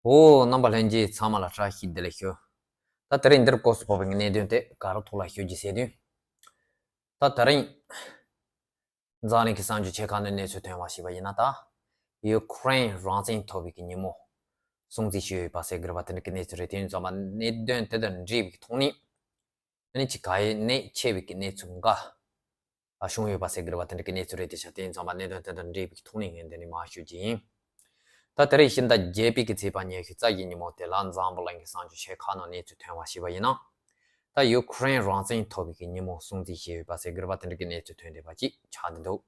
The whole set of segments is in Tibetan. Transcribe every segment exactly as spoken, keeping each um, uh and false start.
འོ། རྣམ་པ་ལྷན་རྒྱས་ཚང་མ་ལ་བཀྲ་ཤིས་བདེ་ལེགས་ཞུ། ད་དེ་རིང་འདིར་སྐབས་སུ་བབས་པའི་གནད་དོན་དེ་ག་རེ་ཐོག་ལ་ཞུ་རྒྱུ་ཟེར་དུས། ད་དེ་རིང་འཛམ་གླིང་གི་གསར་འགྱུར་ཆེ་ཁག་ནས་གནས་ཚུལ་ཐོན་པ་ཞིག་པ་ཡིན་ན། ད་ཡུ་ཁུ་རེན་རང་བཙན་ཐོབ་པའི་གི་ཉིན་མོ་སྲུང་བརྩི་ཞུས་ཡོད་པ་ཟེར་གི་རེད་པ། དེ་འདྲ་གི་གནས་ཚུལ་རེད། དེ་ཡིན་ཙང་མ་གནད་དོན་དེ་དང་འབྲེལ་བའི་གི་ཐོག་ནས། ཨ་ནི་ཅིག་ག་ཡེ་ནས་ཆེ་བའི་གི་གནས་ཚུལ་འགའ་ཨ་བྱུང་ཡོད་པ་ཟེར་གི་རེད་པ། དེ་འདྲ་གི་གནས་ཚུལ་རེད། དེ་ཆ་དེ་ཡིན་ཙང་མ་གནད་དོན་དེ་དང་འབྲེལ་བའི་གི་ཐོག་ནས་ངས་འདི་ནས་མར་ཞུ་རྒྱུ་ཡིན། ད་དེ་རིང་ཕྱི་ཟླ་བརྒྱད་པའི་གི་ཚེས་པ་ཉི་ཤུ་རྩ་བཞིའི་ཉིན་མོ་དེ་ལ་འཛམ་བུ་གླིང་གི་གསར་འགྱུར་ཆེ་ཁག་ནང་གནས་ཚུལ་ཐོན་པ་ཞིག་པ་ཡིན་ན། ད་ཡུ་ཁུ་རེན་རང་བཙན་ཐོབ་པའི་གི་ཉིན་མོ་སྲུང་བརྩི་བྱས་ཡོད་པ་ཟེར་གི་རེད་པ། དེ་འདྲ་གི་གནས་ཚུལ་ཐོན་བསྡད་པ་ཅིག་ཆགས་བསྡད་འདུག།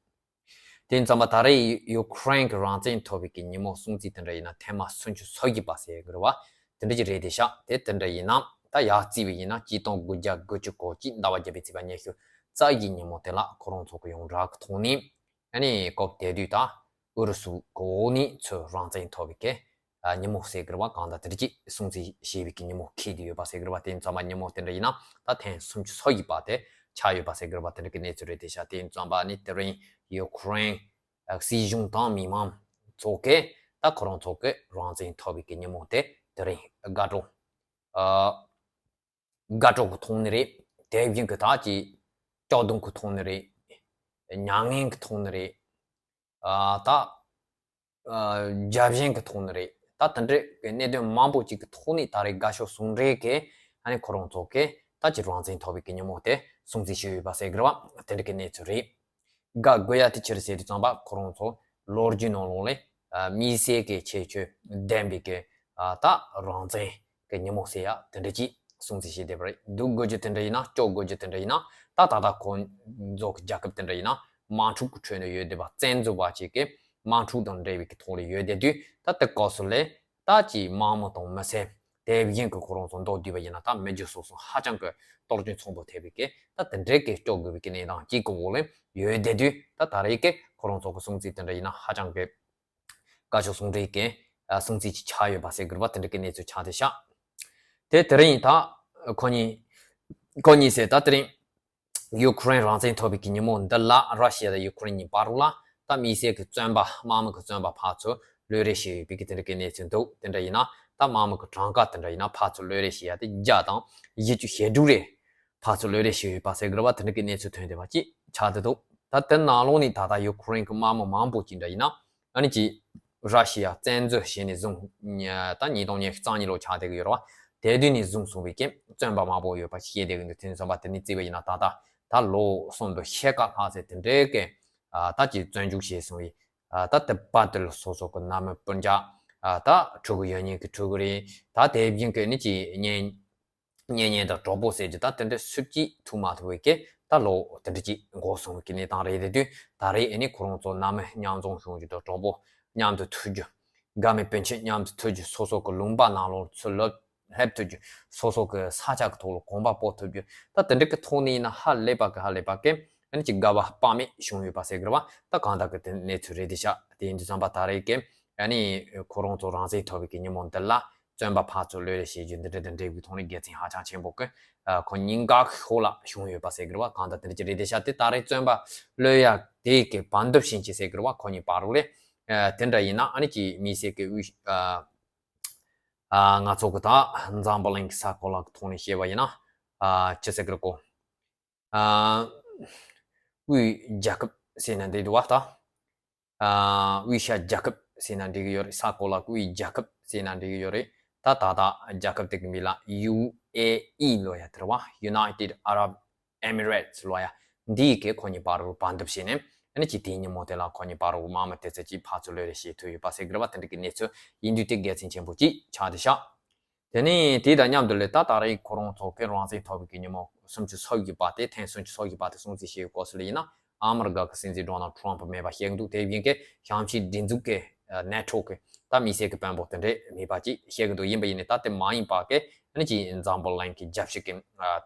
དེ་ཡིན་ཙང་མ་ད་རེས་ཡུ་ཁུ་རེན་གྱི་རང་བཙན་ཐོབ་པའི་གི་ཉིན་མོ་སྲུང་བརྩི་དེ་འདྲ་ཡིན་ན་ཐེངས་མ་སུམ་ཅུ་སོ་བཞི་པ་ཟེར་གི་རེད་པ། དེ་འདྲ་ཅིག་རེད་དེ་ཤག། དེ་དེ་འདྲ་ཡིན་ན་ད་ཡར་བརྩིས་པ་ཡིན་ན་གཅིག་སྟོང་དགུ་བརྒྱ་དགུ་བཅུ་གོ་གཅིག་ཟླ་བ་བརྒྱད་པའི་ཚེས་པ་ཉི་ཤུ་རྩ་བཞིའི་ཉིན་མོ་དེ་ལ་ཁོ་རང་ཚོ་གི་ཡོངས་གྲགས་ཀྱི་ཐོག་ནས། ཨ་ནི་སྐབས་དེ་དུས་ད་ཨུ་རུ་སུ་གི་འོག་ནས་ཚུར་རང་བཙན་ཐོབ་པའི་གི་ཨ་ཉིན་མོ་ཟེར་གི་རེད་པ། གང་ལྟར་དེ་འདྲ་ཅིག་སྲུང་བརྩི་བྱས་པའི་གི་ཉིན་མོ་འཁེལ་བསྡད་ཡོད་པ་ཟེར་གི་རེད་པ། དེ་ཡིན་ཙང་མ་ཉིན་མོ་དེ་འདྲ་ཡིན་ན་ད་ཐེངས་སུམ་ཅུ་སོ་བཞི་པ་དེ་ཆགས་ཡོད་པ་ཟེར་གི་རེད་པ། དེ་འདྲ་གི་གནས་ཚུལ་རེད་དེ་ཤག། དེ་ཡིན་ཙང་མ་ནི་དེ་རིང་ཡུ་ཁུ་རེན་ཨ་སྲིད་གཞུང་དང་མི་མང་ཚོ་གིས་ད་ཁོ་རང་ཚོ་གི་རང་བཙན་ཐོབ་པའི་གི་ཉིན་མོ་དེ་དེ་རིང་དགའ་སྤྲོ་ཨ་དགའ་སྤྲོ་གི་ཐོག་ནས་རེད། དེ་བཞིན་གི་ད་ཅིག་སྐྱོ་གདུང་གི་ཐོག་ནས་རེད། མྱ་ངན་གི་ཐོག་ནས་རེད། ཨ་ད་ཨ་རྒྱལ་ཞེན་གི་ཐོག་ནས་རེད། ད་དེ་འདྲའི་གི་གནད་དོན་མང་པོ་ཅིག་གི་ཐོག་ནས་ད་རེས་དགའ་ཕྱོགས་ཟུང་འབྲེལ་གྱིས་ཨ་ནི་ཁོ་རང་ཚོ་གིས་ད་ཅིག་རང་བཙན་ཐོབ་པའི་གི་ཉིན་མོ་དེ་སྲུང་བརྩི་ཞུས་ཡོད་པ་ཟེར་གི་རེད་པ། དེ་འདྲ་གི་གནས་ཚུལ་རེད། དགའ་དགོས་ཡ་དེ་ཅི་རེད་ཟེར་དུས་ཙམ་པ་ཁོ་རང་ཚོ་ལོ་རྒྱུས་ནང་ལོགས་ལ་ཨ་དམིགས་བསལ་གྱི་ཁྱད་ཆོས་ལྡན་པའི་གི་ཨ་ད་རང་བཙན་གི་ཉིན་མོ་ཟེར་ཡ་དེ་འདྲ་ཅིག་སྲུང་བརྩི་བྱས་བསྡད་པ་རེད། སྡུག་དགོས་རྒྱུ་དེ་འདྲ་ཡིན་ན། སྐྱོ་དགོས་རྒྱུ་དེ་འདྲ་ཡིན་ན། ད་ད་ལྟ་ཁོ་ཚོ་གི་རྒྱལ་ཁབ་དེ་འདྲ་ཡིན་ན་དམག་འཁྲུག་གི་ཁྲོད་ནས་ཡོད་བསྡད་པ། བཙན་འཛུལ་བ་ཅིག་གི་དམག་འཁྲུག་དང་འབྲེལ་བའི་གི་ཐོག་ལ་ཡོད་བསྡད་དུས། ད་དེ་སྐབས་སུ་ལ་ད་ཅིག་དམག་མི་དང་མི་སེར་དེ་བཞིན་གྱི་ཁོ་རང་ཚོ་མདོར་བསྡུས་པ་ཡིན་ན་ད་མི་རྒྱུ་སོ་སོ་ཧ་ཅང་གི་གཏོར་སྐྱོན་ཚོགས་པ་ཐེབས་པའི་གི་ད་དེ་འདྲའི་གི་སྐྱོ་དགོས་པའི་གི་གནས་སྟངས་གཅིག་གི་འོག་ལ་ཡོད་བསྡད་དུས། ད་ད་རེས་གི་ཁོ་རང་ཚོ་གི་སྲུང་བརྩི་དེ་འདྲ་ཡིན་ན་ཧ་ཅང་གི་དགའ་ཕྱོགས་ཟུང་འབྲེལ་གྱི་ཨ་སྲུང་བརྩི་ཅིག་ཆགས་ཡོད་པ་ཟེར་དགོས་པ་དེ་འདྲ་གི་གནས་ཚུལ་ཆགས་བསྡད་ཤག། དེ་དེ་རིང་ད་ཁོ་གཉིས་ཁོ་གཉིས་ཟེར། ད་དེ་རིང་ཡུ་ཁུ་རེན་རང་བཙན་ཐོབ་པའི་གི་ཉིན་མོ་འདི་ལ་ར་ཤི་ཡ་དང་ཡུ་ཁུ་རེན་གཉིས་བར་ལ་ད་དམིགས་བསལ་གྱི་བཙོན་པ། དམག་མི་གི་བཙོན་པ་ཕར་ཚུར་གློད་རེས་བྱས་ཡོད་པའི་གི་དེ་འདྲ་གི་གནས་ཚུལ་འདུག། དེ་འདྲ་ཡིན་ན་ད་དམག་མི་གི་གྲངས་ཀ་དེ་འདྲ་ཡིན་ན་ཕར་ཚུར་གློད་རེས་བྱེད་ཡ་དེ་བརྒྱ་དང་བཞི་བཅུ་ཞེ་དྲུག་རེད། ཕར་ཚུར་གློད་རེས་བྱས་ཡོད་པ་ཟེར་གི་རེད་པ། དེ་འདྲ་གི་གནས་ཚུལ་ཐོན་བསྡད་པ་ཅིག་ཆགས་བསྡད་འདུག། ད་དེ་ནང་ལོགས་ནས་ད་ལྟ་ཡུ་ཁུ་རེན་གྱི་དམག་མི་མང་པོ་ཅིག་འདྲ་ཡིན་ན་ཨ་ནི་ཅིག་ར་ཤི་ཡ་བཙན་འཛུལ་བྱས་ནས་བཟུང་ད་ཉིས་སྟོང་ཉི་ཤུ་རྩ་གཉིས་ལོ་ཆགས་བསྡད་གི་ཡོད་རེད་པ། དེ་དུས་ནས་བཟུང་སོང་བའི་གི་བཙོན་པ་མང་པོ་ཡོད་པ་ཞིག་བཤད་བསྡད་གི་འདུག། དེ་ནས་བཟུང་བ་དེ་ནས་བརྩིས་པ་ཡིན་ན་ད་ལྟ་ད་ལོ་གསུམ་དང་ཕྱེད་ཀ་ལྷག་ཙམ་དེ་འདྲའི་གི་ད་ཅིག་བཙོན་འཇུག་བྱས་སོང་བའི་ད་དེ་བར་དུ་ལ་སོ་སོ་གི་ནང་མི་སྤུན་ཀྱག་ད་ཕྲུ་གུ་ཡོད་མཁན་གི་ཕྲུ་གུ་རེད། ད་དེ་བཞིན་གི་ནི་ཅིག་གཉེན་གཉེན་ཉེ་དང་གྲོགས་པོ་ཟེར་རྒྱུ་ད་དེ་འདྲ་སུ་གཅིག་ཐུག་མ་ཐུབ་པའི་གི་ད་ལོ་དེ་འདྲ་ཅིག་འགོར་སོང་བའི་གི་གནས་སྟངས་རེད། དེ་དུས་ད་རེས་ཨ་ནི་ཁོ་རང་ཚོ་ནང་མི་མཉམ་འཛོམས་བྱུང་རྒྱུ་དང་གྲོགས་པོ་མཉམ་དུ་ཐུག་རྒྱུ། དགའ་མི་སྤུན་མཆེད་མཉམ་དུ་ཐུག་རྒྱུ། སོ་སོ་གི་ལུང་པ་ནང་ལོགས་ཚུར་ལོག་སླེབས་ཐུབ་རྒྱུ། སོ་སོ་གི་ས་ཆ་གི་ཐོག་ལ་གོམ་པ་སྤོ་ཐུབ་རྒྱུ། ད་དེ་འདྲ་གི་ཐོག་ནས་ཡིན་ན་ཧ་ལས་པ་གི་ཧ་ལས་པ་གི་ཨ་ནི་ཅིག་དགའ་བ་དཔག་མེད་བྱུང་ཡོད་པ་ཟེར་གི་རེད་པ། ད་གང་ལྟར་གི་དེ་གནས་ཚུལ་རེད་དེ་ཤག། དེ་ཡིན་དུས་ཙམ་པ་ད་རེས་གི་ཨ་ནི་ཁོ་རང་ཚོ་རང་བཙན་ཐོབ་པའི་གི་ཉིན་མོ་འདི་ལ་བཙོན་པ་ཕར་ཚུར་གློད་རེས་བྱེད་རྒྱུ་འདི་འདྲ་དང་འབྲེལ་བའི་ཐོག་ནས་དགེ་མཚན་ཧ་ཅང་ཆེན་པོ་གི་ཨ་ཁོ་གཉིས་ཀ་ཤོག་ལ་བྱུང་ཡོད་པ་ཟེར་གི་རེད་པ། གང་ལྟར་དེ་འདྲ་ཅིག་རེད་དེ་ཤག། དེ་ད་རེས་བཙོན་པ་གློད་ཡ་དེ་གི་བར་འདུམ་བྱེད་ཅིག་ཟེར་གི་རེད་པ། ཁོ་གཉིས་བར་རུ་ལས་ཨ་དེ་འདྲ་ཡིན་ན་ཨ་ནི་ཅིག་དམིགས་བསལ་གི་དབུས་ཨ་ཨ་ང་ཚོ་གི་ད་འཛམ་བུ་གླིང་གི་ས་གོ་ལ་གི་ཐོག་ནས་བཤད་པ་ཡིན་ན་ཨ་ཅི་ཟེར་གི་རེད་གོ། ཨ་དབུས་རྒྱལ་ཁབ་ཟེར་ན་འགྲིག་འདུག་པ། ད་ཨ་དབུས་ཤར་རྒྱལ་ཁབ་ཟེར་ན་འགྲིག་གི་ཡོད་རེད། ས་གོ་ལ་དབུས་རྒྱལ་ཁབ་ཟེར་ན་འགྲིག་གི་ཡོད་རེད། ད་ད་ལྟ་རྒྱལ་ཁབ་དེ་གི་མིང་ལ་ཡུ་ཨེ་ཨི་ལབ་ཡ་དེ་རེད་པ། United Arab Emirates ལབ་ཡ། འདི་གི་ཁོ་གཉིས་བར་རུ་བར་འདུམ་བྱས་ནས་ཨ་ནི་ཅིག་དེའི་ཉིན་མོ་དེ་ལ་ཁོ་གཉིས་བར་རུ་དམག་མི་དེ་ཚོ་ཅིག་ཕར་ཚུར་གློད་རེས་བྱེད་ཐུབ་ཡོད་པ་ཟེར་གི་རེད་པ། དེ་འདྲ་གི་གནས་ཚུལ་ཡིན་དུས་དེ་དགེ་མཚན་ཆེན་པོ་ཅིག་ཆགས་བསྡད་ཤག། དེ་ནས་དེ་དང་མཉམ་དུ་ལས་ད་ད་རེས་ཁོ་རང་ཚོ་གི་རང་བཙན་ཐོབ་པའི་གི་ཉིན་མོ་སུམ་ཅུ་སོ་བཞི་པ་དེ། ཐེངས་སུམ་ཅུ་སོ་བཞི་པ་དེ་སྲུང་བརྩི་བྱེད་སྐབས་སུ་ལ་ཡིན་ན་ཨ་མི་རི་ཀ་གི་སྲིད་འཛིན་ཌོ་ནལ་ཊམ་པ་མེད་པ་བཤད་ཀྱི་འདུག། དེ་བཞིན་གི་གཤམ་གཤིས་སྒྲིག་འཛུགས་ཀྱི་ནེ་ཊོ་གི་ད་དམིགས་བསལ་གྱི་དཔོན་པོ་དེ་འདྲས་མེད་པ་ཅིག་བཤད་ཀྱི་འདུག། ཡིན་པ་ཡིན་ནའི་ད་དེ་མ་ཡིན་པ་གི་ཨ་ནི་ཅིག་འཛམ་བུ་གླིང་གི་རྒྱལ་སྤྱི་གི་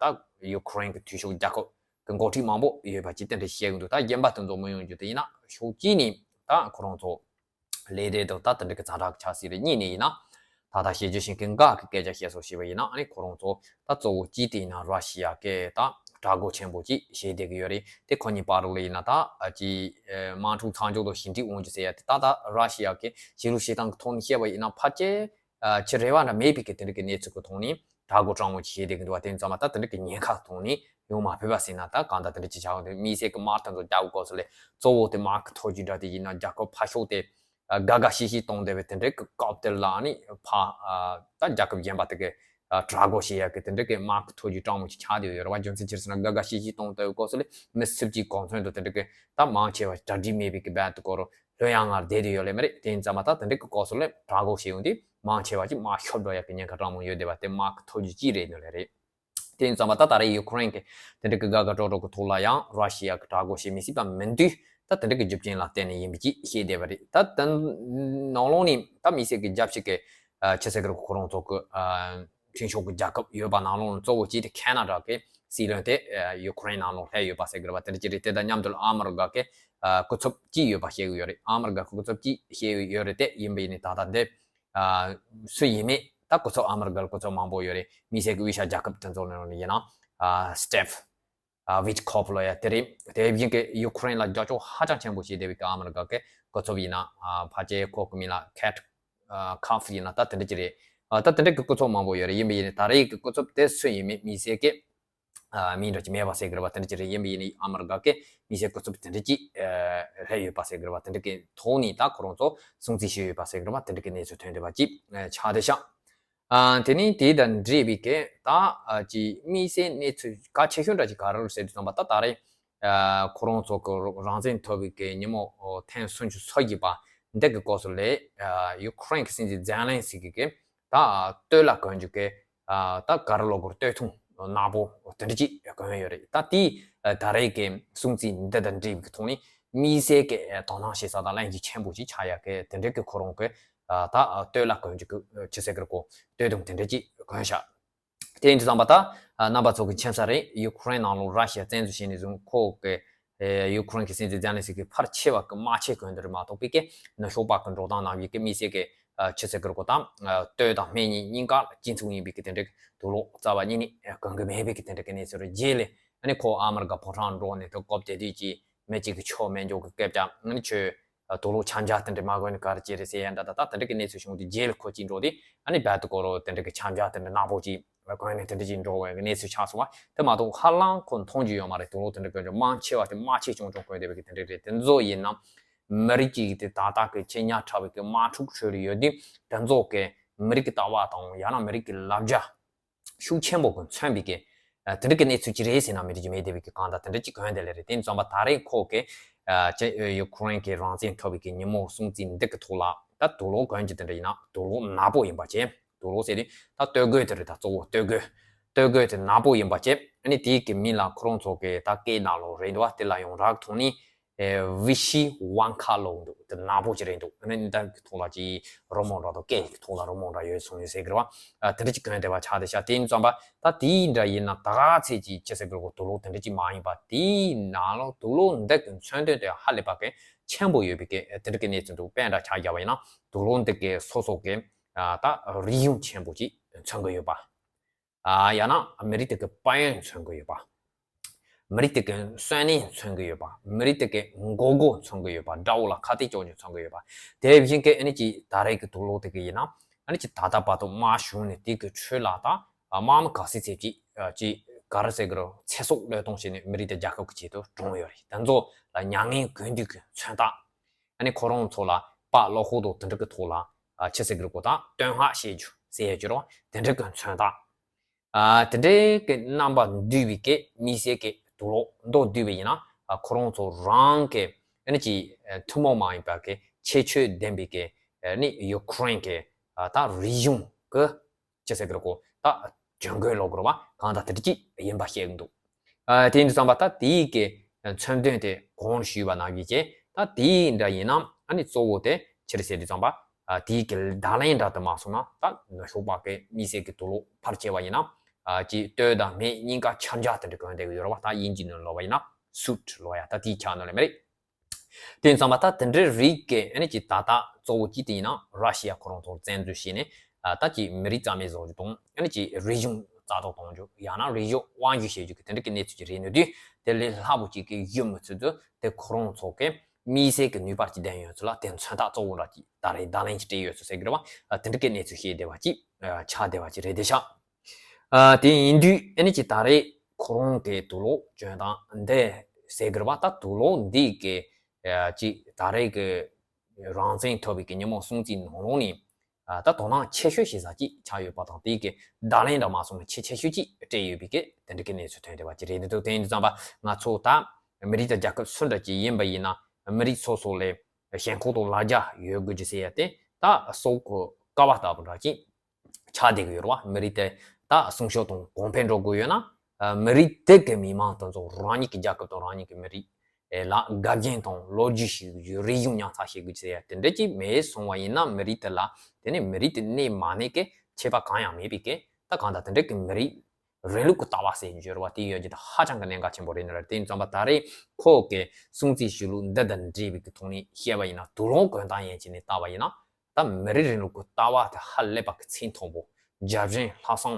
ད་ཡུ་ཁུ་རེན་གི་འཐུས་ཤོར་རྒྱལ་ཁབ་གི་འགོ་ཁྲིད་མང་པོ་ཡོད་པ་ཅིག་དེ་འདྲས་བཤད་ཀྱི་འདུག། ད་གཞན་པ་དེ་ཚོ་མི་ཡོང་རྒྱུ་དེ་ཡིན་ན་ཕྱོགས་གཅིག་ནས་ད་ཁོ་རང་ཚོ་ལས་སྡེ་དང་ད་དེ་འདྲ་གི་ཛ་དྲག་ཆགས་སྲིད་རེད། གཉིས་ནས་ཡིན་ན་ད་ལྟ་བཤད་རྒྱུ་བཞིན་གི་འགའ་གི་སྐད་ཆ་བཤད་སོང་ཞེས་པ་ཡིན་ན་ཨ་ནི་ཁོ་རང་ཚོ་ད་གཙོ་བོ་གཅིག་དེ་ཡིན་ན་ར་ཤི་ཡ་གི་ད་དགྲ་རྒོལ་ཆེན་པོ་ཅིག་བྱེད་བསྡད་ཀྱི་ཡོད་རེད། དེ་ཁོ་གཉིས་བར་ལ་ཡིན་ན་ད་ཅི་དམག་འཁྲུག་མཚམས་འཇོག་དང་ཞི་འགྲིག་འོང་རྒྱུ་ཟེར་ཡ་དེ་ད་ད་ར་ཤི་ཡ་གི་ཆོས་ལུགས་བྱེད་སྟངས་ཀྱི་ཐོག་ནས་བཤད་པ་ཡིན་ན་ཕལ་ཆེར་ ཨ་ཅི་རེ་བ་འདྲ་མེད་པའི་གི་དེ་འདྲ་གི་གནས་ཚུལ་གི་ཐོག་ནས་དྲག་རྒོལ་དྲག་མོ་ཅིག་བྱེད་བསྡད་ཀྱི་འདུག་བ། དེ་ཡིན་ཙང་མ་ད་དེ་འདྲ་གི་ཉེན་ཁ་ཐོག་ནས་ཡོང་མ་ཕོད་པ་ཟེར་ན། ད་གང་ལྟར་དེ་འདྲ་ཅིག་བྱ་དགོས་འདུག། དམིགས་བསལ་གི་དམག་དེ་ཚོ་རྒྱག་དགོས་སྐབས་སུ་ལས་གཙོ་བོ་དེ་དམག་གི་མཐོ་རྒྱུགས་འདྲ་དེ་ཡིན་ན་རྒྱལ་ཁབ་ཕར་ཕྱོགས་དེ་ཨ་དགའ་དགའ་ཤིག་ཤིག་གཏོང་བསྡད་པའི་དེ་འདྲའི་གི་སྐབས་དེ་ལ་ནི་ཕ་ཨ་ད་རྒྱལ་ཁབ་གཞན་པ་དེ་གི་ཨ་དྲག་རྒོལ་བྱེད་ཡག་གི་དེ་འདྲའི་གི་དམག་གི་མཐོ་རྒྱུགས་དྲག་མོ་ཅིག་ཆགས་བསྡད་ཡོད་རེད་བ། རྒྱུ་མཚན་ཅི་རེད་ཟེར་ན་དགའ་དགའ་ཤིག་ཤིག་གཏོང་བསྡད་པའི་སྐབས་སུ་ལས་མི་སུ་གཅིག་གང་མཚོན་དུ་དེ་འདྲའི་གི་ད་མང་ཆེ་བ་གྲ་སྒྲིག་མེད་པའི་གི་རྦད་དེ་སྐོར་ལྷོད་ཡངས་ངར་བསྡད་དེ་ཡོད་ལེ་མ་རེད། དེ་ཡིན་ཙང་མ་ད་དེ་འདྲའི་གི་སྐབས་སུ་ལས་དྲག་རྒོལ་བྱེད་ཡོང་དུས་མང་ཆེ་བ་ཅིག་དམག་ཤོར་འགྲོ་ཡག་གི་ཉེན་ཁ་དྲག་མོ་ཡོད་བསྡད་པ་དེ་དམག་གི་མཐོ་རྒྱུགས་གཅིག་རེད་ནོ་ལེ་རེད། དེ་ཡིན་ཙང་མ་ད་ད་རེས་ཡུ་ཁུ་རེན་གྱི་དེ་འདྲ་གི་དགའ་དགའ་སྤྲོ་སྤྲོ་གི་ཐོག་ལ་ཡང་ར་ཤི་ཡ་གི་དྲག་རྒོལ་བྱེད་མི་སྲིད་པ་མིན་དུས། ད་དེ་འདྲ་གི་རྒྱུ་རྐྱེན་ལ་བརྟེན་ནས་ཡིན་པ་ཅིག་བཤད་བསྡད་པ་རེད། ད་དེ་ནང་ལོགས་ནས་ད་དམིགས་བསལ་གྱི་རྒྱལ་སྤྱི་གི་ཨ་ཕྱི་སྲིད་ཀྱི་ཁོ་རང་ཚོ་གི་ཨ་མཐུན་ཕྱོགས་ཀྱི་རྒྱལ་ཁབ་ཡོད་པ་ནང་ལོགས་ནས་གཙོ་བོ་གཅིག་དེ་ཁེ་ན་ཌ་གི་སྲིད་བློན་དེ་ཨ་ཡུ་ཁུ་རེན་ནང་ལོགས་སླེབས་ཡོད་པ་ཟེར་གི་རེད་བ། དེ་འདྲ་ཅིག་རེད། དེ་དང་མཉམ་དུ་ཨ་མི་རི་ཀ་གི་ཨ་སྐུ་ཚབ་ཅིག་ཡོད་པ་བཤད་གི་ཡོད་རེད། ཨ་མི་རི་ཀ་གི་སྐུ་ཚབ་ཅིག་བཤད་གི་ཡོད་རེད། དེ་ཡིན་པ་ཡིན་ནའི་ད་ལྟ་འདི་ཨ་སུ་ཡིན་མིན། ད་སྐུ་ཚབ་ཨ་མི་རི་ཀ་ལ་སྐུ་ཚབ་མང་པོ་ཡོད་རེད། དམིགས་བསལ་གྱི་དབུས་ཤར་རྒྱལ་ཁབ་དེ་ཚོ་ནང་ནས་ཡིན་ན་ཨ་སི་ཊིབ་ཨ་ཝིཊ་ཁོབ་ལོ་ཡ་དེ་རེད། དེ་བཞིན་གྱི་ཡུ་ཁུ་རེན་ལ་རྒྱབ་སྐྱོར་ཧ་ཅང་ཆེན་པོ་བྱེད་བསྡད་པའི་གི་ཨ་མི་རི་ཀ་གི་སྐུ་ཚབ་ཡིན་ན་ཨ་ཕལ་ཆེར་ཁོ་གི་མིང་ལ་ཁེ་ཊི་ཨ་ཁ་ཕི་ཡིན་ན་ད་དེ་འདྲ་ཅིག་རེད། ཨ་ད་དེ་འདྲ་གི་སྐུ་ཚབ་མང་པོ་ཡོད་རེད། ཡིན་པ་ཡིན་ནའི་ད་རེས་ཀྱི་སྐུ་ཚབ་དེ་སུ་ཡིན་མིན་དམིགས་བསལ་གྱི་ཨ་མིང་འདྲ་ཅིག་མེད་པ་ཟེར་གི་རེད་བ། དེ་འདྲ་ཅིག་རེད། ཡིན་པ་ཡིན་ནའི་ཨ་མི་རི་ཀ་གི་དམིགས་བསལ་སྐུ་ཚབ་དེ་འདྲ་ཅིག་ཨ་སླེབས་ཡོད་པ་ཟེར་གི་རེད་བ། དེ་འདྲ་གི་ཐོག་ནས་ད་ཁོ་རང་ཚོ་སྲུང་བརྩི་ཞུས་ཡོད་པ་ཟེར་གི་རེད་བ། དེ་འདྲ་གི་གནས་ཚུལ་ཐོན་བསྡད་པ་ཅིག་ཨ་ཆགས་བསྡད་ཤག། ཨ་དེ་ནས་དེ་དང་འབྲེལ་བའི་གི་ད་ཨ་ཅིག་དམིགས་བསལ་གནས་ཚུལ་གལ་ཆེ་ཤོས་འདྲ་ཅིག་ག་རེ་རེད་ཟེར་དུས་ཙམ་པ། ད་ད་རེས་ཨ་ཁོ་རང་ཚོ་གི་རང་བཙན་ཐོབ་པའི་གི་ཉིན་མོ་ཨོ་ཐེངས་སུམ་ཅུ་སོ་བརྒྱད་པ་འདི་གི་སྐབས་སུ་ལས་ཨ་ཡུ་ཁུ་རེན་གི་སྲིད་འཛིན་ཛེ་ལན་སི་ཀི་གི་ད་སྟོད་ལ་གོན་རྒྱུ་གི་ཨ་ད་ག་རེ་ལབ་དགོས་རེད། སྟོད་ཐུང་ནག་པོ་དེ་འདྲ་ཅིག་གོན་ཡོད་རེད། ད་དེ་ཨ་ད་རེས་ཀྱི་སྲུང་བརྩི་འདི་དང་འབྲེལ་བའི་ཐོག་ནས་དམིགས་བསལ་གྱི་ཨ་དོ་སྣང་བྱེད་ས་དང་གླེང་རྒྱུ་ཆེན་པོ་ཅིག་ཆགས་ཡག་གི་དེ་འདྲ་གི་ཁོ་རང་གི་ཨ་ད་ཨ་སྟོད་ལ་གོན་རྒྱུ་གི་ཨ་ཆི་ཟེར་གི་རེད། ཁོ་སྟོད་ཐུང་དེ་འདྲ་ཅིག་གོན་ཤག། དེ་ཡིན་དུས་ཙམ་པ་ད་ཨ་རྣམ་པ་ཚོ་གི་མཁྱེན་ས་རེད། ཡུ་ཁུ་རེན་ནང་ལོགས་ར་ཤི་ཡ་བཙན་འཛུལ་བྱས་ནས་བཟུང་ཁོ་གི་ཨེ་ཡུ་ཁུ་རེན་གྱི་སྲིད་འཛིན་ཛེ་ལན་སི་ཀི་ཕལ་ཆེ་བ་གི་དམག་ཆས་གོན་དེ་རེད་མ་གཏོགས་པའི་གི་ནུབ་ཕྱོགས་པ་གི་འགྲོ་སྟངས་ནང་བཞིན་གི་དམིགས་བསལ་གི་ཨ་ཆི་ཟེར་གི་རེད། ཁོ་ད་ཨ་སྟོད་དང་སྨད་གཉིས་གཉིས་ཀ་གཅིག་མཚུངས་ཡིན་པའི་གི་དེ་འདྲའི་དུག་ལོག་རྩ་བ་ཉིད་ནས་གོན་གི་མེད་པའི་གི་དེ་འདྲའི་གི་གནས་ཚུལ་རེད། རྗེས་ལ་ཨ་ནི་ཁོ་ཨ་མི་རི་ཀ་ཕོ་བྲང་འགྲོ་ནས་དུ་སྐབས་དེ་དུས་ཀྱི་མི་གཅིག་གི་ཆོ་མེད་འཇོག་གི་སྐད་ཆ། ཨ་ནི་ཁྱོད་དུག་ལོག་ཆམ་རྒྱག་དེ་འདྲ་མ་གོན་ནས་ག་རེ་བྱེད་རེད་ཟེར་ཡ་འདྲ། ད་ད་དེ་འདྲ་གི་གནས་ཚུལ་བྱུང་དུས་རྗེས་ལ་ཁོ་གཅིག་འགྲོ་དུས་ཨ་ནི་རྦད་དེ་ཁོ་རང་དེ་འདྲ་གི་ཆམ་རྒྱག་དེ་འདྲ་ནག་པོ་གཅིག་གོན་ནས་དེ་འདྲ་ཅིག་འགྲོ་བའི་གནས་ཚུལ་ཆགས་སོང་བ། དེ་མ་གཏོགས་ཧ་ལམ་ཁོ་མཐོང་རྒྱུ་ཡོད་མ་རེད། དུག་ལོག་དེ་འདྲ་གོན་རྒྱུ་མང་ཆེ་བ་དེ་དམག་ཆས་ཆུང་ཆུང་གོན་བསྡད་པའི་གི་དེ་འདྲ་རེད། དེ་ཚོ་ཡིན་ན་མི་རིགས་གཅིག་གི་དེ་ད་ལྟ་གི་ཆེས་ཉག་ཕྲ་བའི་གི་དམག་འཁྲུག་ཁྲོད་ལ་ཡོད་དུས་དེ་ཚོ་གི་མི་རིགས་ཀྱི་ལྟ་བ་དང་ཡང་ན་མི་རིགས་ཀྱི་ལབ་རྒྱ་ཤུགས་ཆེན་པོ་གི་མཚོན་པའི་གི་ཨ་དེ་འདྲ་གི་གནས་ཚུལ་ཅིག་རེད་ཟེར་ན་མི་འགྲིག་རྒྱུ་མེད་བསྡད་པའི་གི་གང་ལྟར་དེ་འདྲ་ཅིག་གོན་བསྡད་ལེ་རེད། དེ་ཙམ་པ་ད་རེས་ཁོ་གི་ཨ་ཅེ་ཡུ་ཁུ་རེན་གི་རང་བཙན་ཐོབ་པའི་གི་ཉིན་མོ་སྲུང་བརྩི་འདི་གི་ཐོག་ལ་ད་དུག་ལོག་གོན་རྒྱུ་དེ་འདྲ་ཡིན་ན་དུག་ལོག་ནག་པོ་ཡིན་པ་བྱས། དུག་ལོག་ཟེར་དུས་ད་སྟོད་གོས་དེ་རེད། ད་གཙོ་བོ་སྟོད་གོས། སྟོད་གོས་དེ་ནག་པོ་ཡིན་པ་བྱས། ཨ་ནི་དེའི་གི་མིང་ལ་ཁོ་རང་ཚོ་གི་ད་སྐད་ནང་ལོགས་རེད་འདུག་བ། དེ་ལ་ཡོངས་གྲགས་ཐོག་ནས་ཨེ་ཝི་ཤི་ཝང་ཁ་ལོག་འདུག། དེ་ནག་པོ་ཅིག་རེད་འདུག། ཨ་ནི་འདི་གི་ཐོག་ལ་ཅིག་རི་མོ་འདྲ་དང་སྐད་ཀྱི་ཐོག་ལ་རི་མོ་འདྲ་ཡོད་སོང་ཡོད་ཟེར་གི་རེད་བ། ཨ་དེ་འདྲ་ཅིག་གོན་བསྡད་པ་ཆགས་བསྡད་ཤག། དེ་ཡིན་ཙམ་པ་ད་དེའི་འདྲ་ཡིན་ན་ད་ག་ཚད་ཅིག་ཅི་ཟེར་གི་རེད། དུག་ལོག་དེ་འདྲ་ཅིག་མ་ཡིན་པ། དེའི་ནང་ལོགས་དུག་ལོག་འདི་གི་མཚོན་དོན་དེ་ཧ་ལས་པ་གི་ཆེན་པོ་ཡོད་པའི་གི་དེ་འདྲ་གི་གནས་ཚུལ་འདུག། དཔེ་འདྲ་ཆ་བཞག་པ་ཡིན་ན་དུག་ལོག་འདི་གི་སོ་སོ་གི་ཨ་ད་རིག་གཞུང་ཆེན་པོ་ཅིག་མཚོན་གི་ཡོད་པ། ཨ་ཡང་ན་མི་རིགས་དེ་གི་དཔལ་ཡོན་མཚོན་གི་ཡོད་པ། མི་རིགས་དེ་གི་གསོན་གནས་མཚོན་གི་ཡོད་པ། མི་རིགས་དེ་གི་མགོ་སྐོར་མཚོན་གི་ཡོད་པ། དགྲ་བོ་ལ་ཁ་གཏད་གཅོག་རྒྱུ་མཚོན་གི་ཡོད་པ། དེ་བཞིན་གི་ཨ་ནི་ཅིག་ད་རེས་ཀྱི་དུག་ལོག་དེ་གི་ཡིན་ན་ཨ་ནི་ཅིག་ད་ལྟ་བར་དུ་དམག་བྱུང་ནས་དེ་གི་ཁྲོད་ལ་ད་དམག་མི་ག་ཚད་ཚད་ཅིག་ཅིག་ག་རེ་ཟེར་གི་རེད། ཚེ་སྲོག་བློས་གཏོང་བྱས་ནས་མི་རིགས་དེ་རྒྱལ་ཁབ་ཀྱི་ཆེད་དུ་བཀྲོངས་ཡོད་རེད། དེ་ཚོ་ལ་མྱ་ངན་གུས་འདུད་ཀྱི་མཚོན་རྟགས། ཨ་ནི་ཁོ་རང་ཚོ་ལ་དཔའ་བློ་ཁོག་དང་དེ་འདྲ་གི་ཐོག་ལ་ཨ་ཆི་ཟེར་གི་རེད། ཁོ་ད་བསྟོད་བསྔགས་བྱེད་རྒྱུ་ཟེར་ཡ་ཅིག་རེད། དེ་འདྲ་གི་མཚོན་རྟགས། ཨ་དེ་འདྲའི་གི་རྣམ་པ་འདུས་པའི་གི་དམིགས་བསལ་གི་དུག་ལོག་མདོར་བསྡུས་པ་ཡིན་ན་ཨ་ཁོ་རང་ཚོ་རང་གི་ཨ་ནི་ཅིག་ཨ་ཐུན་མོང་མ་ཡིན་པ་གི་ཁྱད་ཆོས་ལྡན་པའི་གི་ཨ་ནི་ཡུ་ཁུ་རེན་གི་ཨ་ད་རིག་གཞུང་གི་ཅི་ཟེར་གི་རེད། ཁོ་ད་གྱོན་གོས་ལོག་གི་རེད་བ། གང་ལྟར་དེ་འདྲ་ཅིག་ཡིན་པ་བཤད་གི་འདུག། ཨ་དེ་ཡིན་དུས་ཙམ་པ་ད་དེའི་གི་མཚོན་དོན་དེ་གོང་ཞུས་པ་ནང་བཞིན་བྱས། ད་དེའི་འདྲ་ཡིན་ན་ཨ་ནི་གཙོ་བོ་དེ་ཕྱིར་ཟེར་དུས་ཙམ་པ་ཨ་དེའི་གི་བརྡ་ལན་འདྲ་དུ་མ་སོང་ན། ད་ནུབ་ཕྱོགས་པ་གི་དམིགས་བསལ་གི་དུག་ལོག་ཕལ་ཆེ་བ་ཡིན་ན་ཨ་ཅིག་སྟོད་དང་སྨད་གཉིས་ཀ་ཆམ་རྒྱག་དེ་འདྲ་གོན་བསྡད་གི་ཡོད་རེད་བ། ད་དབྱིན་ཇི་ནང་ལབ་པ་ཡིན་ན་སུཊ་ལབ་ཡ། ད་དེའི་ཆ་ནང་ལ་མི་རེད། དེ་ཡིན་ཙང་མ་ད་དེ་འདྲའི་རིགས་ཀྱི་ཨ་ནི་ཅིག་ད་ལྟ་གཙོ་བོ་གཅིག་དེ་ཡིན་ན་ར་ཤི་ཡ་ཁོ་རང་ཚོར་བཙན་འཛུལ་བྱས་ནས་ཨ་ད་ཅིག་མི་རིགས་རྩ་མེད་བཟོ་རྒྱུ་དང་། ཨ་ནི་ཅིག་རིག་གཞུང་རྩ་གཏོར་གཏོང་རྒྱུ། ཡང་ན་རིག་གཞུང་དབང་སྒྱུར་བྱེད་རྒྱུ་གི་དེ་འདྲའི་གི་གནས་ཚུལ་ཅིག་རེད་ནོ་དུས། དེ་ལས་སླ་པོ་ཅིག་གི་ཡོད་མི་ཚུལ་དུ་དེ་ཁོ་རང་ཚོ་གི་ དམིགས་བསལ་གྱི་ནུས་པ་ཅིག་ལྡན་ཡོད་ཚུལ་ལ་དེ་མཚོན་རྟགས་གཙོ་བོ་འདྲ་ཅིག་ད་རེས་བརྡ་ལན་ཅིག་སྤྲད་ཡོད་ཚུལ་ཟེར་གི་རེད་བ། དེ་འདྲ་གི་གནས་ཚུལ་བཤད་བསྡད་པ་ཅིག་ཆགས་བསྡད་པ་ཅིག་རེད་དེ་ཤག་དེ་ཡིན་དུས་ཨ་ནི་ཅིག་ད་རེས་ཁོ་རང་གི་དུག་ལོག་གྱོན་སྟངས་འདི་ཟེར་གི་རེད་བ། ད་དུག་ལོག་འདི་གི་ཅིག་ད་རེས་ཀྱི་རང་བཙན་ཐོབ་པའི་གི་ཉིན་མོ་སྲུང་བརྩིའི་ནང་ལོགས་ནས། ད་དོ་སྣང་ཆེ་ཤོས་ཤིག་ཟ་ཅིག་ཆགས་ཡོད་པ་དང་། དེའི་གི་བརྡ་ལན་འདྲ་མ་སོང་ན་ཆེས་ཆེ་ཤོས་ཅིག་སྤྲད་ཡོད་པའི་གི་དེ་འདྲ་གི་གནས་ཚུལ་ཐོན་བསྡད་པ་ཅིག་རེད། འདི་ཚོ་དེ་ཡིན་དུས་ཙམ་པ་ང་ཚོ་ད་མི་རིགས་དང་རྒྱལ་ཁབ་སུ་འདྲ་ཅིག་ཡིན་པ་ཡིན་ན་མི་རིགས་སོ་སོ་ལ་ཞེན་ཁོག་དང་ལ་རྒྱ་ཡོད་དགོས་ཀྱི་ཟེར་ཡ་དེ་ད་སྲོག་གི་ཀ་བ་ལྟ་བུ་འདྲ་ཅིག་ཆགས་བསྡད་ཀྱི་ཡོད་རེད་བ། མི་རིགས་དེ་ད་སྲུང་སྐྱོབ་དང་གོང་འཕེལ་འགྲོ་དགོས་ཡོད་ན། ཨ། མི་རིགས་དེ་གི་མི་མང་དེ་ཚོ་རང་ཉིད་ཀྱི་རྒྱལ་ཁབ་དང་རང་ཉིད་ཀྱི་མི་རིགས་ལ་དགའ་ཞེན་དང་ལོ་རྒྱུས་ཤིག་ཡོད། རིག་གཞུང་ཉམས་ཚགས་བྱེད་དགོས་ཟེར་ཡ་དེ་འདྲ་ཅིག་མེད་སོང་བ་ཡིན་ན། མི་རིགས་དེ་ལ་དེ་ནས་མི་རིགས་དེ་གནས་མ་གནས་ཀྱི་ཁྱད་པར་གང་ཡང་མེད་པའི་གི། ད་གང་ལྟར་དེ་འདྲ་གི་མི་རིགས་རིང་ལུགས་ཀྱི་ལྟ་བ་ཟེར་རྒྱུ་རེད་བ། དེ་ཡོད་རྒྱུ་དེ་ཧ་ཅང་གི་གནད་འགག་ཆེན་པོ་རེད་ནི་རེད། དེ་ཡིན་ཙམ་པ་ད་རེས་ཁོ་གི་སྲུང་བརྩིའི་གཞིས་ལུས་འདི་དང་འབྲེལ་བའི་གི་ཐོག་ནས་བཤད་པ་ཡིན་ན། དུག་ལོག་གོན་སྟངས་ཡན་ཆད་ནས་བལྟས་པ་ཡིན་ན། ད་མི་རིགས་རིང་ལུགས་ཀྱི་ལྟ་བ་དེ་ཧ་ལས་པ་གི་ཚད་མཐོན་པོ། རྒྱལ་ཞེན་ལྷག་བསམ།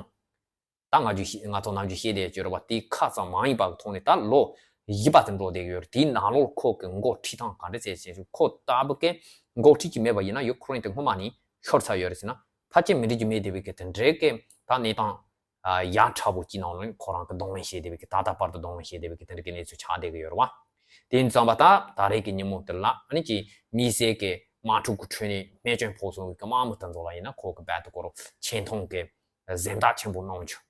ད་ང་ཚོ་ཤེས་ང་ཚོ་ནམ་རྒྱུན་བཤད་བསྡད་ཡོད་རེད་བ། དེ་ཁ་ཙམ་མ་ཡིན་པ་གི་ཐོག་ནས་ད་ལོ་བཞི་པ་དེ་འགྲོ་བསྡད་ཡོད་རེད། དེའི་ནང་ལོགས་ཁོ་གི་འགོ་ཁྲིད་སྟངས་ག་འདྲ་ཟེར་བྱས་ཁོ་ལྟ་བུ་གི་འགོ་ཁྲིད་ཀྱི་མེད་པ་ཡིན་ན་ཡུ་ཁུ་རེན་དེ་སྔོན་མ་ནས་ཤོར་ཚར་ཡོད་རེད་ཟེར་ན། ཕལ་ཆེར་མི་འགྲིག་རྒྱུ་མེད་བསྡད་པའི་གི་དེ་འདྲའི་གི་ད་གནས་སྟངས་ཡ་ཡ་ཁྲ་བོ་གཅིག་ནང་ལོགས་ཁོ་རང་གི་གདོང་ལེན་བྱས་བསྡད་པའི་གི་ད་ལྟ་བར་དུ་གདོང་ལེན་བྱས་བསྡད་པའི་གི་དེ་འདྲ་གི་གནས་ཚུལ་ཆགས་བསྡད་ཀྱི་ཡོད་རེད་བ། དེ་ཡིན་ཙམ་པ་ད་ད་རེས་ཀྱི་ཉིན་མོ་དེ་ལ་ཨ་ནི་ཅིག་དམིགས་བསལ་གྱི་དམག་འཁྲུག་གི་ཁྲོད་ནས་རྨས་སྐྱོན་ཕོག་སོང་བའི་གི་དམག་མི་དེ་ཚོ་ལ་ཡིན་ན་ཁོ་གི་རྦད་དེ་ཁོ་རང་ཆེ་མཐོང་གི་གཟེངས་རྟགས་ཆེན་པོ་གནང་རྒྱུ།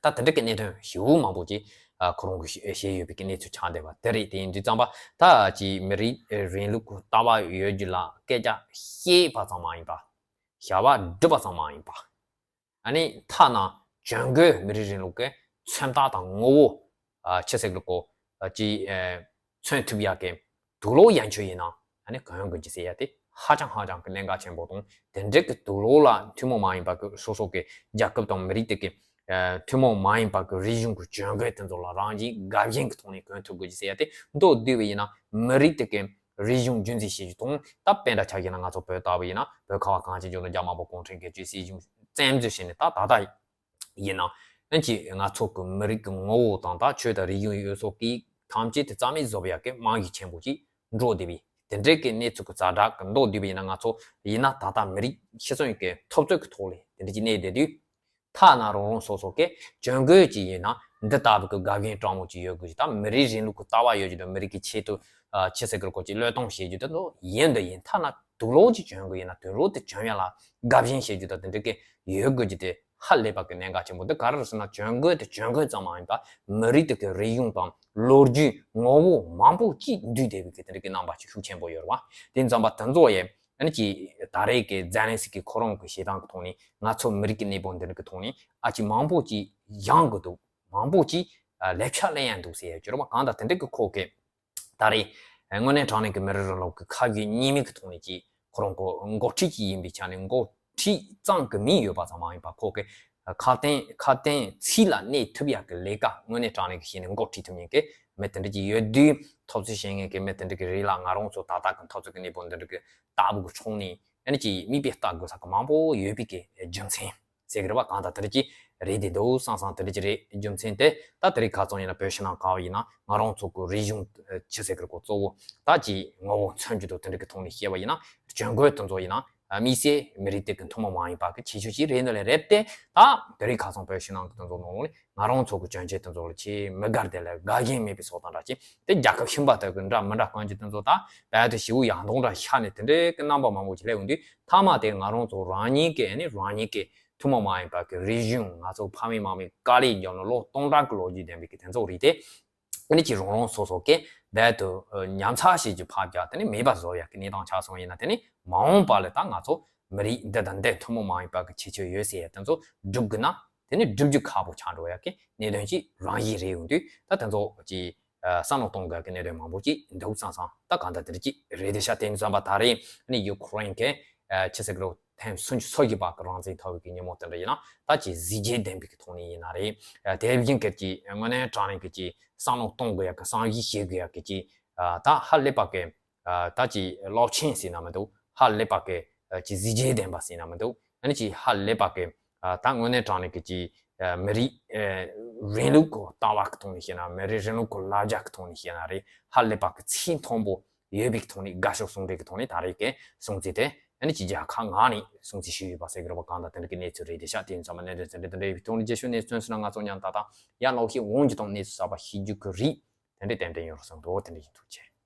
ད་དེ་འདྲ་གི་གནད་དོན་ཞེ་པོ་མང་པོ་ཅིག་ཨ་ཁོ་རང་གིས་བཤད་ཡོད་པའི་གི་གནས་ཚུལ་ཆགས་བསྡད་པ་དེ་རེད། དེ་ཡིན་དུས་ཙམ་པ་ད་ཅིག་མི་རིགས་རིང་ལུགས་ཀྱི་ལྟ་བ་ཡོད་རྒྱུ་ལ་སྐད་ཆ་བཤད་པ་ཙམ་མ་ཡིན་པ། བྱ་བ་སྒྲུབ་པ་ཙམ་མ་ཡིན་པ། ཨ་ནི་ཐ་ན་གྱོན་གོས་མི་རིགས་རིང་ལུགས་ཀྱི་མཚོན་རྟགས་དང་ངོ་བོ། ཨ་ཆི་ཟེར་གི་ལ་ཀོ། ཨ་ཅི། ཨེ་མཚོན་ཐུབ་ཡག་གི་དུག་ལོག་ཡན་ཆོད་ཡིན་ན་ཨ་ནི་གོན་དགོས་ཀྱི་ཟེར་ཡ་དེ་ཧ་ཅང་ཧ་ཅང་གི་གནད་འགག་ཆེན་པོ་དང་། དེ་འདྲའི་གི་དུག་ལོག་ལ་ཐུན་མོང་མ་ཡིན་པ་གི་སོ་སོ་གི་རྒྱལ་ཁབ་དང་མི་རིགས་དེ་གི་ཨ་ཐུན་མོང་མ་ཡིན་པ་གི་རིག་གཞུང་གི་གྱོན་གོས་དེ་ཚོ་ལ་རང་བཞིན་དགའ་ཞེན་གི་ཐོག་ནས་གོན་ཐུབ་དགོས་ཀྱི་ཟེར་ཡ་དེ། མདོར་བསྡུས་པ་ཡིན་ན་མི་རིགས་དེ་གི་རིག་གཞུང་རྒྱུན་འཛིན་བྱེད་རྒྱུ་དང་། ད་དཔེ་འདྲ་ཆ་བཞག་ན་ང་ཚོ་བོད་ལྟ་བུ་ཡིན་ན་བོད་ཁ་བ་གངས་ཅན་ལྗོངས་ལ་རྒྱ་དམར་པོ་གུང་ཁྲན་གྱིས་སྲིད་གཞུང་བཙན་འཛུལ་བྱས་ནས། ད་ད་ལྟ་ཡིན་ན་ཨ་ནི་ཅིག་ང་ཚོ་གི་མི་རིགས་ཀྱི་ངོ་བོ་དང་ད་ཆོས་དང་རིག་གཞུང་ཡོད་སོགས་ཀྱི་ཐམས་ཅད་དེ་རྩ་མེད་བཟོ་བའི་ཡག་གི་རྨང་གཞི་ཆེན་པོ་ཅིག་འགྲོ་བསྡད་པའི་དེ་འདྲའི་གི་གནས་ཚུལ་གི་ཛ་དྲག་གི། མདོར་བསྡུས་པ་ཡིན་ན་ང་ཚོ་ཡིན་ན་ད་ལྟ་མི་རིགས་ཤི་གསོན་གི་འཐབ་རྩོད་གི་ཐོག་ལ་དེ་འདྲ་ཅིག་གནས་བསྡད་དུས། ཐ་ན་རང་རང་སོ་སོ་གི་གྱོན་གོས་ཅིག་ཡིན་ན་འདི་ལྟ་བུ་གི་དགའ་ཞེན་དྲང་མོ་ཅིག་ཡོད་དགོས་ཀྱི། ད་མི་རིགས་རིང་ལུགས་ཀྱི་ལྟ་བ་ཡོད་ཀྱི་དང་མི་རིགས་ཀྱི་ཆེད་དུ་ཨ་ཆི་ཟེར་གི་ལ་ཀོ་ཅིག་བློས་གཏོང་བྱེད་རྒྱུ་དེ་ཚོ་ཡིན་དང་ཡིན། ཐ་ན་དུག་ལོག་ཅིག་གྱོན་གི་ཡིན་ན་དུག་ལོག་དེ་གྱོན་ཡ་ལ་དགའ་ཞེན་བྱེད་རྒྱུ་དང་དེ་འདྲ་གི་ཡོད་དགོས་ཀྱི་དེ་ཧ་ལས་པ་གི་གནད་འགག་ཆེན་པོ། འདི་ག་རེ་རེད་ཟེར་ན་གྱོན་གོས་དེ་གྱོན་གོས་ཙམ་མ་ཡིན་པ་མི་རིགས་དེ་གི་རིག་གཞུང་དང་ལོ་རྒྱུས་ངོ་བོ་མང་པོ་ཅིག་འདུས་བསྡད་པའི་གི་དེ་འདྲ་གི་རྣམ་པ་ཅིག་ཤུགས་ཆེན་པོ་ཡོད་རེད་བ། དེ་ཙམ་པ་དེ་ཚོ་ཡང་ཨ་ནི་ཅིག་ད་རེས་ཀྱི་ཛེ་ལན་སི་ཀི་ཁོ་རང་གི་བྱེད་སྟངས་ཀྱི་ཐོག་ནས་ང་ཚོ་མི་རིགས་ཀྱི་གནས་བབ་འདི་འདྲ་གི་ཐོག་ནས་ཨ་ཅིག་མང་པོ་ཅིག་ཡང་གི་འདུག་མང་པོ་ཅིག་ཨ་ལས་ཕྱག་ལེན་ཡང་འདུག་ཟེར་ཡ་ཅིག་ཡོད་རེད་བ། གང་ལྟར་དེ་འདྲ་གི་ཁོ་གི་ད་རེས་དངོས་གནས་དྲང་གནས་ཀྱི་མི་རིགས་རིང་ལུགས་ཀྱི་ཁ་བརྒྱུད་གཉིས་མོས་ཀྱི་ཐོག་ནས་ཅིག་ཁོ་རང་ཁོ་འགོ་ཁྲིད་ཅིག་ཡིན་པའི་ཆ་ནས་འགོ་ཁྲིད་ཙམ་གྱི་མིང་ཡོད་པ་ཙམ་མ་ཡིན་པ་ཁོ་གི་ཁ་དན་ཁ་དན་ཚིག་ལ་གནས་ཐུབ་ཡག་གི་ལས་ཀ་དངོས་གནས་དྲང་གནས་ཀྱི་བྱས་ནས་འགོ་ཁྲིད་ཐུབ་མཁན་གྱི་མི་དེ་འདྲ་ཅིག་ཡོད་དུས། འཐབ་རྩོད་བྱེད་མཁན་གྱི་མི་དེ་འདྲ་གི་རིགས་ལ་ང་རང་ཚོ་ད་ལྟ་གི་འཐབ་རྩོད་ཀྱི་གནས་བབ་འདི་འདྲ་གི་ལྟ་བུ་གི་ཕྱོགས་ནས་ཨ་ནི་ཅིག་མིག་དཔེ་ལྟ་དགོས་ས་གི་མང་པོ་ཡོད་པའི་གི་རྒྱུ་མཚན་ཟེར་གི་རེད་བ། གང་ལྟར་དེ་འདྲ་ཅིག་རེད་བསྡད་འདུག་བསམ་བསམ་དེ་འདྲ་ཅིག་རེད། རྒྱུ་མཚན་དེ་ད་དེ་རིང་ཁ་སང་ཡིན་ན་བོད་ཕྱི་ནང་ག་བ་ཡིན་ན་ང་རང་ཚོ་གི་རིག་གཞུང་ཆི་ཟེར་གི་རེད་ཀོ་གཙོ་བོ་ད་ཅིག་ངོ་བོ་མཚོན་རྒྱུ་དང་དེ་འདྲ་གི་ཐོག་ནས་བཤད་པ་ཡིན་ན་གྱོན་གོས་དེ་ཚོ་ཡིན་ན་དམིགས་བསལ་མི་རིགས་དེ་གི་ཐུན་མོང་མ་ཡིན་པ་གི་ཁྱད་ཆོས་ཅིག་རེད་འདུག་ལེ། རེད་དེ་ད་དེ་རིང་ཁ་སང་བོད་ཕྱི་ནང་གི་དེ་ཚོ་ནང་ལོགས་ནས་ང་རང་ཚོ་གི་གྱོན་ཆས་དེ་ཚོ་ལ་ཆེས་མི་དགའ་དེ་ལ་དགའ་ཞེན་མེད་པའི་སོགས་དང་འདྲ་ཅིག་དེ་རྒྱལ་ཁབ་གཞན་པ་དག་གི་འདྲ་མི་འདྲ་གང་ཅི་དེ་ཚོ་ད་རྦད་དེ་ཞེ་པོ་ཡག་མདོག་འདྲ་ཤར་ནས་དེ་འདྲའི་གི་རྣམ་པ་མང་པོ་ཅིག་སླེབས་འོང་དུས། མཐའ་མ་དེ་ང་རང་ཚོ་རང་ཉིད་ཀྱི་ཨ་ནི་རང་ཉིད་ཀྱི་ཐུན་མོང་མ་ཡིན་པ་གི་རིག་གཞུང་ང་ཚོ་ཕ་མེས་མ་མེས་དཀའ་ལས་བརྒྱབ་ནས་ལོ་སྟོང་ཕྲག་གི་ལོ་རྒྱུས་ལྡན་པའི་གི་དེ་ཚོ་རིགས་དེ། ཨ་ནི་ཅིག་རང་རང་སོ་སོ་གི་རྦད་དེ་ཉར་ཚགས་བྱེད་རྒྱུ་ཕར་བཞག་དེ་ནི་མེད་པ་བཟོ་ཡག་གི་གནས་སྟངས་ཆགས་སོང་ཡིན་ན། དེ་ནི་མ་འོངས་པ་ལ་ད་ང་ཚོ་མི་རིགས་འདི་དང་འདི་ཐུན་མོང་མ་ཡིན་པ་གི་ཁྱད་ཆོས་ཡོད་ཟེར་ཡ་དེ་ཚོ་སྒྲུབ་དགོས་ན་དེ་ནི་སྒྲུབ་རྒྱུ་ཁག་པོ་ཆགས་འགྲོ་ཡག་གི་གནད་དོན་ཅིག་རང་བཞིན་རེད་ཡོང་དུས། ད་དེ་ཚོ་ཅིག་བསམ་བློ་གཏོང་དགོས་ཀྱི་གནད་དོན་མང་པོ་ཅིག་འདུག་བསམ་བསམ། ད་གང་ལྟར་དེ་འདྲ་ཅིག་རེད་དེ་ཤག་དེ་ཡིན་དུས་ཙམ་པ་ད་རེས་ནི་ཡུ་ཁུ་རེན་གྱི་ཆི་ཟེར་གི་རེད། ཐེངས་སུམ་ཅུ་སོ་བཞི་པ་གི་རང་བཙན་ཐོབ་པའི་གི་ཉིན་མོ་དེ་འདྲ་ཡིན་ན་ད་ཅིག་གཟི་བརྗིད་ལྡན་པའི་གི་ཐོག་ནས་ཡིན་ན་རེད། དེ་བཞིན་གྱི་ཅིག་དངོས་གནས་དྲང་གནས་ཀྱི་ཅིག་བསམ་བློ་གཏོང་དགོས་ཡག་གི་བསམ་གཞིག་བྱེད་དགོས་ཡག་གི་ཅིག་ད་ཧ་ལས་པ་གི་ད་ཅིག་རླབས་ཆེན་ཟེར་ན་མི་འདུག་ཧ་ལས་པ་གི་ཅིག་གཟི་བརྗིད་ལྡན་པ་ཟེར་ན་མི་འདུག་ཨ་ནི་ཅིག་ཧ་ལས་པ་གི་ད་དངོས་གནས་དྲང་གནས་ཀྱི་ཅིག་མི་རིགས་རིང་ལུགས་ཀྱི་ལྟ་བ་གི་ཐོག་ནས་བཤད་ན། མི་རིགས་རིང་ལུགས་ཀྱི་ལ་རྒྱ་གི་ཐོག་ནས་བཤད་ན་རེད། ཧ་ལས་པ་གི་ཚད་མཐོན་པོ་ ཡོད་པའི་ཐོག་ནས་དགའ་ཕྱོགས་ཟུང་འབྲེལ་གྱི་ཐོག་ནས་ད་རེས་ཀྱི་སྲུང་བརྩི་དེ་ཨ་ནི་ཕྱི་རྒྱལ་ཁག་ནང་ནས་སྲུང་བརྩི་ཞུས་ཡོད་པ་ཟེར་གྱི་རེད་པ། གང་ལྟར་དེ་འདྲ་གི་གནས་ཚུལ་རེད། དེ་ཤག་དེ་ཡིན་ཙང་མ་གནད་དོན་ཚན་འདི་དེ་འདྲ་ཡོད་པའི་ཐོག་ནས་རྒྱལ་ཤོད་གནས་ཚུལ་སོང་ན་ང་ཚོ་མཉམ་ད་ད་ཡར་ལོག་ཤིག་འོང་རྒྱུ་དང་གནས་ཚུལ་གསར་པ་ཤེས་རྒྱུ་གི་རེད། དེ་འདྲའི་ཏན་ཏན་ཡོད་རེད་བསམ་འདུག་དེ་འདྲ་ཡིན། ཐུགས་རྗེ་ཆེ།